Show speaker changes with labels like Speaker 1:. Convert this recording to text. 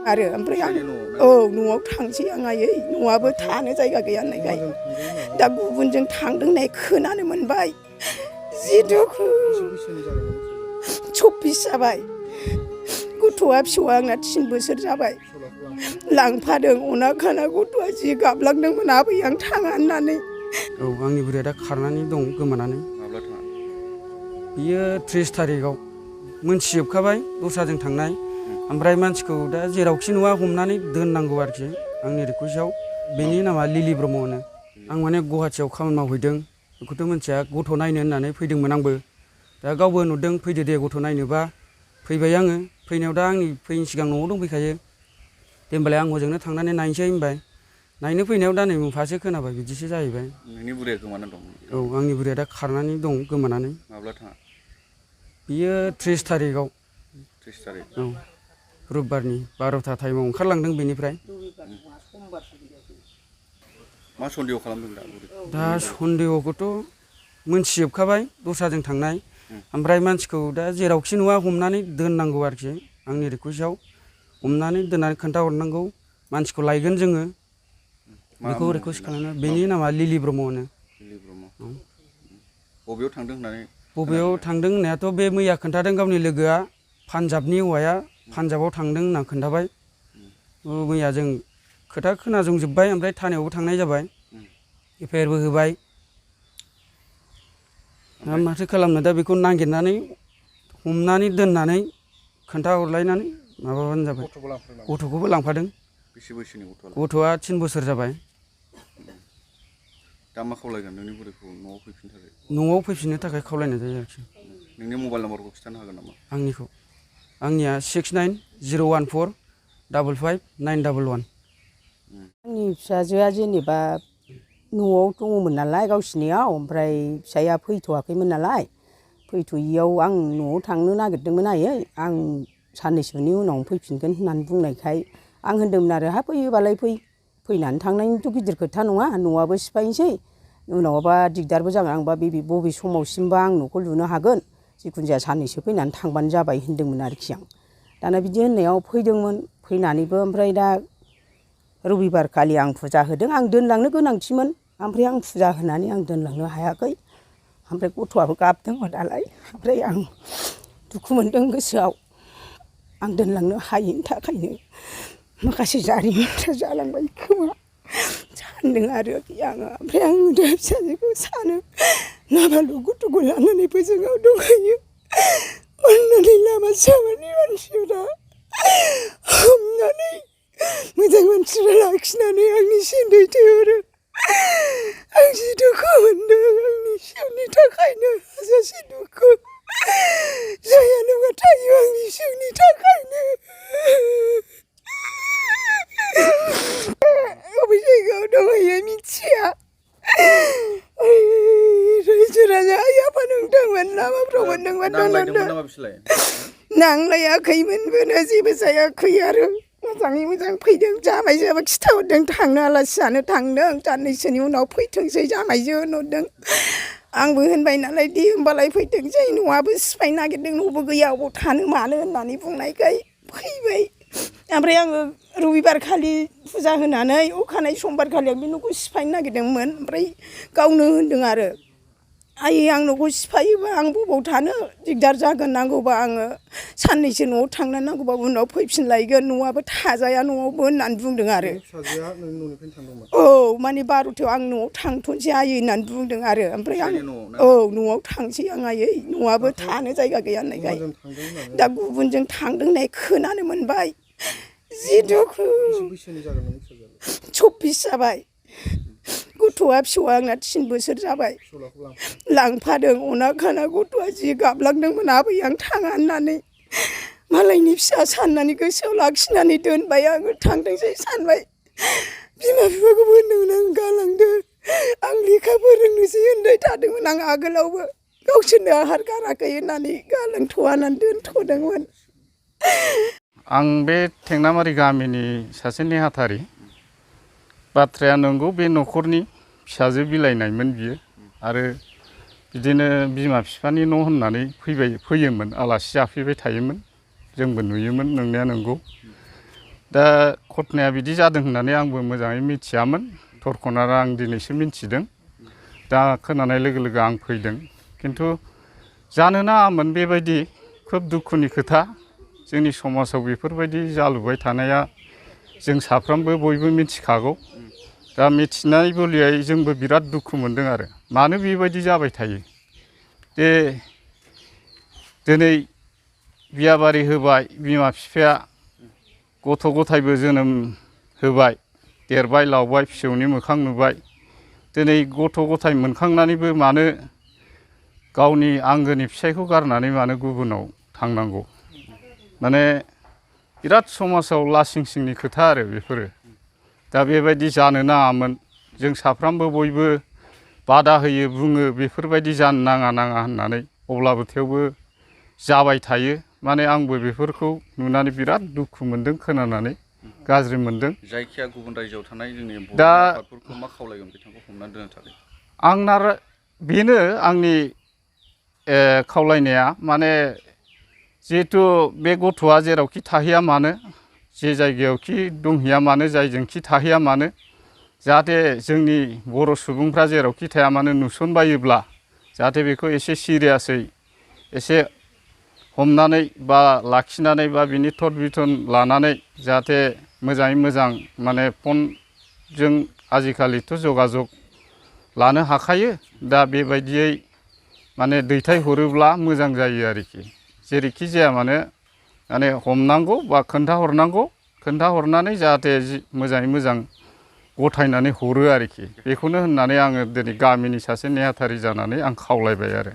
Speaker 1: आरो ओमफ्राय आं न'आव थांसै आं आयै न'आबो थानो जायगा गैया होननायखाय दा गुबुनजों थांदों होननाय खोनानो मोनबाय जि दुखु 24 जाबाय गथ'आ फिसौआ आंना 3 बोसोर जाबाय लांफादों अना खाना गथ'आ जि गाबलांदोंमोन आबै आं थाङा होननानै।
Speaker 2: औ आंनि बुरैया दा खारनानै दं गोमानानै। बियो 30 थारिखआव मोनथिजोबखाबाय दस्राजों थांनाय ओमफ्राय मानसिखौ दा जेरावखि नुवा हमनानै दोननांगौ आरोखि आंनि रिकुवेस्टआव। बेनि नामा लिलि ब्रह्म होनो। आं माने गुवाहाटियाव खामानि मावहैदों बेखौथ' मिथिया गथ' नायनो होननानै फैदोंमोन आंबो। दा गावबो नुदों फैदो दे गथ' नायनोबा फैबाय आङो फैनायाव दा आंनि फैयैनि सिगां न'आव दंफैखायो दे होनबालाय आं हजोंनो थांनानै नायनोसै होनबाय। नायनो फैनायाव दा नै मुंफासो खोनाबाय बिदिसो जाहैबाय।
Speaker 3: नोंनि बुरैया गोमाना दं?
Speaker 2: औ आंनि बुरैया दा खारनानै दं गोमानानै।
Speaker 3: माब्ला थाङा?
Speaker 2: बियो 30 थारिखआव।
Speaker 3: 30 थारिख?
Speaker 2: औ रबिबारनि 12था टाइमाव ओंखारलांदों बेनिफ्राय।
Speaker 3: मा सन्देह खालामदों
Speaker 2: दा सन्देहखौथ' मोनथिजोबखाबाय दस्राजों थांनाय ओमफ्राय मानसिखौ दा जेरावखि नुवा हमनानै दोननांगौ आरोखि आंनि रिकुवेस्टआव। हमनानै दोननानै खोन्थाहरनांगौ मानसिखौ लायगोन जोङो बेखौ रिकुवेस्ट खालामो। बेनि नामा लिलि ब्रह्म होनो।
Speaker 3: लिलि ब्रह्म। बबेयाव थांदों होननानै?
Speaker 2: बबेयाव थांदों होननायाथ' बे मैया खोन्थादों गावनि लोगोआ पान्जाबनि हौवाया पान्जाबाव थांदों होनना खोन्थाबाय। मैया जों खोथा खोनासंजोब्बाय ओमफ्राय थानायावबो थांनाय जाबाय एफआइआरबो होबाय। दा माथो खालामनो दा बेखौ नागिरनानै हमनानै दोननानै खोन्थाहरलायनानै माबाबानो जाबाय। गथ'खौबो लांफादों।
Speaker 3: बेसे बैसोनि गथ'आ?
Speaker 2: गथ'आ 3 बोसोर जाबाय।
Speaker 3: दा मा खावलायगोन नोंनि बुरैखौ न'आव फैफिननो थाखाय?
Speaker 2: न'आव फैफिननो थाखाय खावलायनाय जायो आरोखि।
Speaker 3: नोंनि मबाइल नाम्बारखौ खिन्थानो हागोन नामा?
Speaker 2: आंनिखौ आंनिया 6901455911।
Speaker 1: आंनि फिसाजोआ जेनेबा न'आव दङमोन नालाय गावसिनियाव ओमफ्राय फिसाया फैथ'वाखैमोन नालाय फैथ'यैयाव आं न'आव थांनो नागिरदोंमोन आयै आं साननैसोनि उनाव फैफिनगोन होननानै बुंनायखाय आं होनदोंमोन आरो हा फैयोबालाय फैनानै थांनायनिथ' गिदिर खोथा नङा न'आबो सिफायनोसै उनावबा दिगदारबो जागोन आंबा बबे समावसिमबा आं न'खौ लुनो हागोन जिखुनु जाया साननैसो फैनानै थांबानो जाबाय होनदोंमोन आरोखि आं। दाना बिदि होननायाव फैदोंमोन फैनानैबो ओमफ्राय दा रबिबार खालि आं फुजा होदों आं दोनलांनो गोनांथिमोन ओमफ्राय आं फुजा होनानै आं दोनलांनो हायाखै ओमफ्राय गथ'आबो गाबदोंमोन नालाय ओमफ्राय आं दुखु मोनदों गोसोआव आं दोनलांनो हायैनि थाखायनो माखासे जारिमिनफ्रा जालांबाय खोमा सानदों आरोखि आङो। ओमफ्राय आं दा फिसाजोखौ सानो नाबाल' गथ'खौ लानानै बोजोङाव दंहैयो अननानै लामा सामानि मानसिफ्रा हमनानै मोजां मानसिफ्रा लाखिनानै आंनिसिम दैथायहरो। आं जि दुखु मोनदों आंनि फिसौनि थाखायनो हाजासे दुखु जाया नङा थायो आंनि फिसौनि थाखायनो। बबे जायगायाव दंहैयो मिथिया रायजो राजा आइ आफा नोंथांमोन लामाफ्राव मोनदोंमोन नांलायाखैमोनबो जेबो जायाखै आरो मोजाङै मोजां फैदों जामाइजोआबो खिथाहरदों थांनो आलासि जानो थांदों साननैसोनि उनाव फैथोंसै जामाइजो होनहरदों। आंबो होनबाय नालाय दे होमबालाय फैथोंसै न'आबो सिफायनो नागिरदों न'बो गैया अबाव थानो मानो होननानै बुंनायखाय फैबाय। ओमफ्राय आङो रबिबार खालि फुजा होनानै अखानायै समबार खालि आं बे न'खौ सिफायनो नागिरदोंमोन ओमफ्राय गावनो होनदों आरो आयै आं न'खौ सिफायोबा आं बबाव थानो दिगदार जागोन नांगौबा आङो साननैसो न'आव थांनानै नांगौबा उनाव फैफिनलायगोन न'आबो थाजाया न'आवबो होननानै बुंदों आरो। औ माने 12थायाव आं न'आव थांथ'नोसै आयै होननानै बुंदों आरो ओमफ्राय आं न'आव थांसै आं आयै न'आबो थानो जायगा गैया होननायखाय दा गुबुनजों थांदों होननाय खोनानो मोनबाय जि दुखु। 24 जाबाय गथ'आ फिसौआ आंना 3 बोसोर जाबाय लांफादों अना खाना गथ'आ जि गाबलांदोंमोन आबै आं थाङा होननानै मालायनि फिसा साननानै गोसोआव लाखिनानै दोनबाय आङो थांथोंसै सानबाय बिमा बिफाखौबो होनदोंमोन आं गालांदो आं लेखा फोरोंनोसै होनबाय थादोंमोन आं आगोलावबो गावसोरनो आहार गाराखै होननानै गालांथ'वा होननानै दोनथ'दोंमोन।
Speaker 4: आं बे थेंनामारि गामिनि सासे नेहाथारि बाथ्राया नंगौ बे न'खरनि फिसाजो बिलाइनायमोन बियो आरो बिदिनो बिमा बिफानि न' होननानै फैयोमोन आलासि जाफैबाय थायोमोन जोंबो नुयोमोन नंनाया नंगौ दा घटनाया बिदि जादों होननानै आंबो मोजाङै मिथियामोन। थरखनारा आं दिनैसो मिथिदों। दा खोनानाय लोगो लोगो आं फैदों। खिन्थु जानो नाङामोन बेबायदि, खोब दुखुनि खोथा। जोंनि समाजाव बेफोरबायदि जालुबाय थानाया जों साफ्रोमबो बयबो मिथिखागौ। दा मिथिनाय बलियाय जोंबो बिराद दुखु मोनदों आरो मानो बेबायदि जाबाय थायो। जे दिनै बियाबारि होबाय, बिमा बिफाया गथ' गथायबो जोनोम होबाय, देरबाय लावबाय, फिसौनि मोखां नुबाय। दिनै गथ' गथाय मोनखांनानैबो मानो गावनि आंगोनि फिसायखौ गारनानै मानो गुबुनाव थांनांगौ। माने बिराद समाजाव लासिं सिंनि खोथा आरो बेफोरो। दा बेबायदि जानो नाङामोन। जों साफ्रोमबो बयबो बादा होयो, बुङो बेफोरबायदि जानो नाङा होननानै। अब्लाबो थेवबो जाबाय थायो। माने आंबो बेफोरखौ नुनानै बिराद दुखु मोनदों, खोनानानै गाज्रि मोनदों।
Speaker 3: जायखिया गुबुन रायजोआव थानाय जोंनि बर'
Speaker 4: दा
Speaker 3: आफादफोरखौ मा खावलायगोन बिथांखौ हमनानै दोननो थाखाय?
Speaker 4: आंना बेनो आंनि खावलायनाया, माने जिहेथु बे गथ'आ जेरावखि थाहैया मानो, जे जायगायावखि दंहैया मानो, जायजोंखि थाहैया मानो, जाहाथे जोंनि बर' सुबुंफ्रा जेरावखि थाया मानो नुसनबायोब्ला जाहाथे बेखौ एसे सिरियासै एसे हमनानै बा लाखिनानै बा बिनि थद बिथन लानानै जाहाथे मोजाङै मोजां, माने फनजों आजिखालिथ' जगाजग लानो हाखायो। दा बेबायदियै माने दैथायहरोब्ला मोजां जायो आरोखि। जेरैखि जाया मानो माने हमनांगौ बा खोन्थाहरनानै जाहाथे मोजाङै मोजां गथायनानै हरो आरोखि। बेखौनो होननानै आङो दिनै गामिनि सासे नेहाथारि जानानै आं खावलायबाय आरो।